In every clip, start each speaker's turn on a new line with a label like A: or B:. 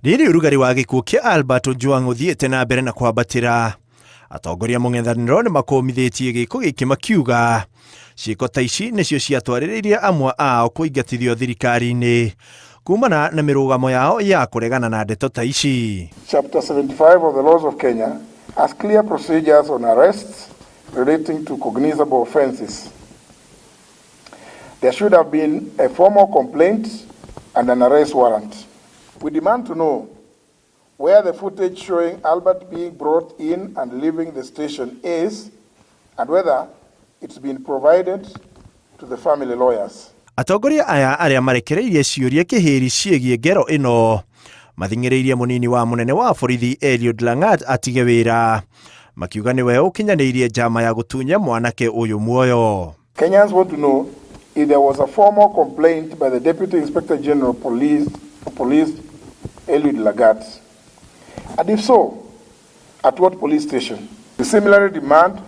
A: Rĩrĩ ũrugarĩ wa gĩkuũ kĩa Albert Ojwang ũthiĩte na mbere na kwambatĩra, atongoria mũng'ethanĩro nĩ makũmithĩtie gĩko gĩkĩ makiuga ciĩko ta ici nĩcio ciatwarĩrĩirie amwe ao kũingatithio thirikari-inĩ kumana na mĩrũgamo yao ya kũregana na ndeto ta ici.
B: Chapter 75 of the laws of Kenya has clear procedures on arrests relating to cognizable offences. There should have been a formal complaint and an arrest warrant. We demand to know where the footage showing Albert being brought in and leaving the station is and whether it's been provided to the family lawyers.
A: Atongoria aya arĩa marekereirie ciũria kĩhĩri ciĩgiĩ ngero ĩno mathing'ĩrĩirie mũnini wa mũnene wa borithi Eliud Langat atige wĩra, makiuga nĩwe ũkinyanĩirie njama ya gũtunya mwanake ũyũ muoyo.
B: Kenyans want to know if there was a formal complaint by the Deputy Inspector General of Police Eliud Lagat. And if so, at what police station? We similarly demand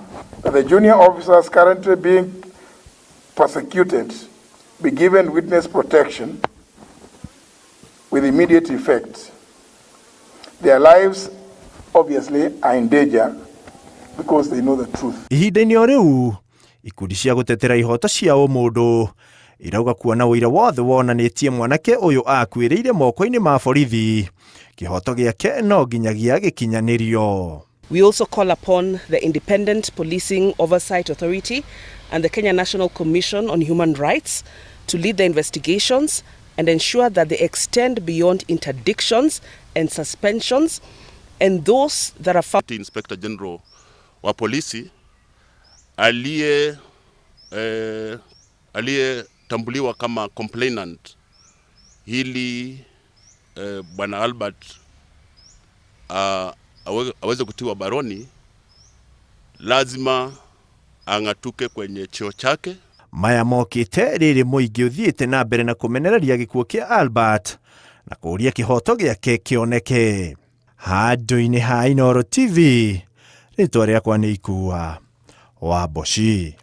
B: that the junior officers currently being persecuted be given witness protection with immediate effect. Their lives obviously are in danger because they know the truth.
A: Ihinda-inĩ o rĩu, ikundi cia gũtetera ihoto cia ũmũndũ irauga kuona ũira wothe wonanĩtie mwanake ũyũ akuĩrĩire moko-inĩ ma borithi, kĩhoto gĩake no nginyagia gĩkinyanĩrio.
C: We also call upon the Independent Policing Oversight Authority and the Kenya National Commission on Human Rights to lead the investigations and ensure that they extend beyond interdictions and suspensions, and those that are found
D: Inspector General wa polisi aliyetambuliwa kama complainant ili bwana Albert aweze kutiwa baroni, lazima ang'atuke kwenye cheo chake.
A: Maya mokĩte rĩrĩ mũingĩ ũthiĩte na mbere na kũmenereria gĩkuũ kĩa Albert na kũũria kĩhoto gĩake kĩoneke. Handũ-inĩ ha Inooro TV, rĩtwa rĩakwa nĩ Ikua wa Mboci.